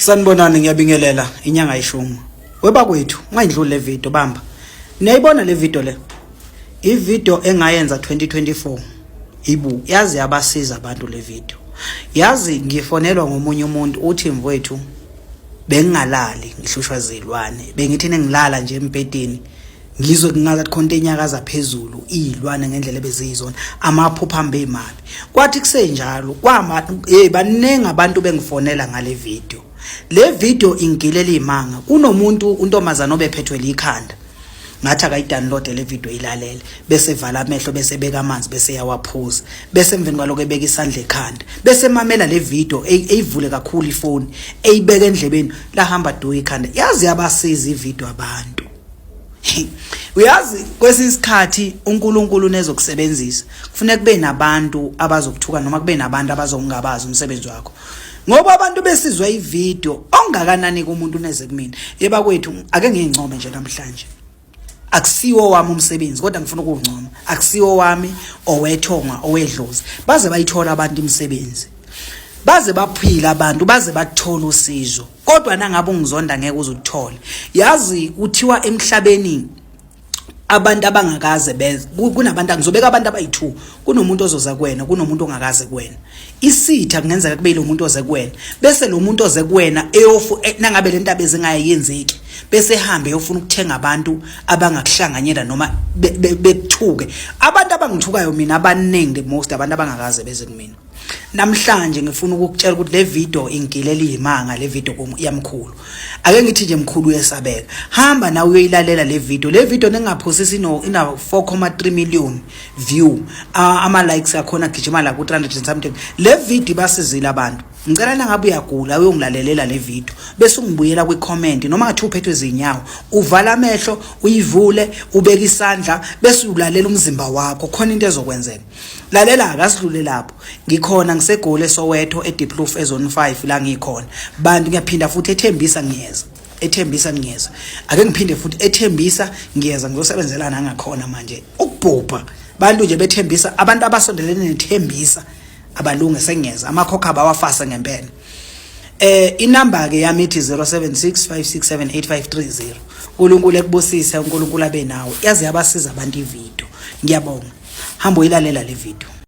Sanibonani, ngiyabingelela inyanga yishumi. Webakwethu, ungayidluli le video bamba. Niyayibona le video le? I-video engayenza 2024. Ibu, yazi yabasiza abantu le video. Yazi ngifonelwa ngomunye umuntu uthi mfowethu bengingalali ngihlushwa zilwane. Bengithi nengilala nje embhedeni ngizwe kungazathi khona into enyakaza phezulu iy'lwane ngendlela ebeziyizona amaphupho ambe mabi kwathi kusenjalo kwama hey baningi abantu bengifonela ngale video le video ingigilela imanga kunomuntu untombazana obephethwe likhanda ngathi akayidownload le video ilalele bese vala amehlo bese beka amanzi bese yawaphuza bese emveni kwaloko ebeka isandla ekhanda bese mamela le video eyivule kakhulu ifoni eyibeka endlebeni lahamba do ikhanda yazi yabasiza ivideo abantu. Uyazi kwesinye isikhathi uNkulunkulu unezokusebenzisa kufuneka kube nabantu abazokuthuka noma kube nabantu abazokungabaza umsebenzi wakho ngoba abantu besizwa ivideo ongakanani kumuntu uneze kumina. Yebakwethu, ake ngiyincome nje namhlanje, akusiwo wami umsebenzi kodwa ngifuna ukuwuncoma. Akusiwo wami, owethonga, owedlozi. Baze bayithola abantu imisebenzi, baze baphila abantu, baze bathola usizo, kodwa nangabe ungizonda ngeke uze uthole. Yazi kuthiwa emhlabeni abantu abangakaze beze kunabantu, ngizobeka abantu abayi-2: kunomuntu ozoza kuwena, kunomuntu ongakaze kuwena. Isitha kungenzeka kube lo muntu oze kuwena, bese lo muntu oze kuwena eyofu nangabe le nto bezingayenzeki bese ehambe eyofuna ukuthenga abantu abangakuhlanganyela noma bekuthuke. Abantu abangithukayo mina abaningi, the most abantu abangakaze beze kumina. Namhlanje ngifuna ukukutshela ukuthi le video ingigilela imanga le video yamkhulu. Ake ngithi nje mkhulu uyesabeka. Hamba nawe uyoyilalela le video. Le video ningaphosisi ina 4.3 million view, ama likes akhona gijima la ku 300 and something. Le video ibasizile abantu. Ngicela nangabe uyagula uyongilalelela le video bese ungibuyela kwi comment, noma ngathi uphethwe izinyawo, uvala amehlo, uyivule, ubeka isandla bese ulalela umzimba wakho, khona into ezokwenzeka. Lalela, akasidlule lapho. Ngikhona, ngiseGoli, eSoweto, eDiepkloof, ezone 5 la ngikhona bantu. Ngiyaphinda futhi, eThembisa ngiyeza, eThembisa ngiyeza. Ake ngiphinde futhi, eThembisa ngiyeza, ngizosebenzelana ngakhona manje ukubhubha bantu nje beThembisa. Abantu abasondelene neThembisa abalunge, sengiyeza, amakhokha abawafasa ngempela. Inamba ke yami ithi 0765678530. uNkulunkulu ekubusise, uNkulunkulu abe nawe. Yaze yabasiza abantu ivideo. Ngiyabonga. Hamba uyilalela le video.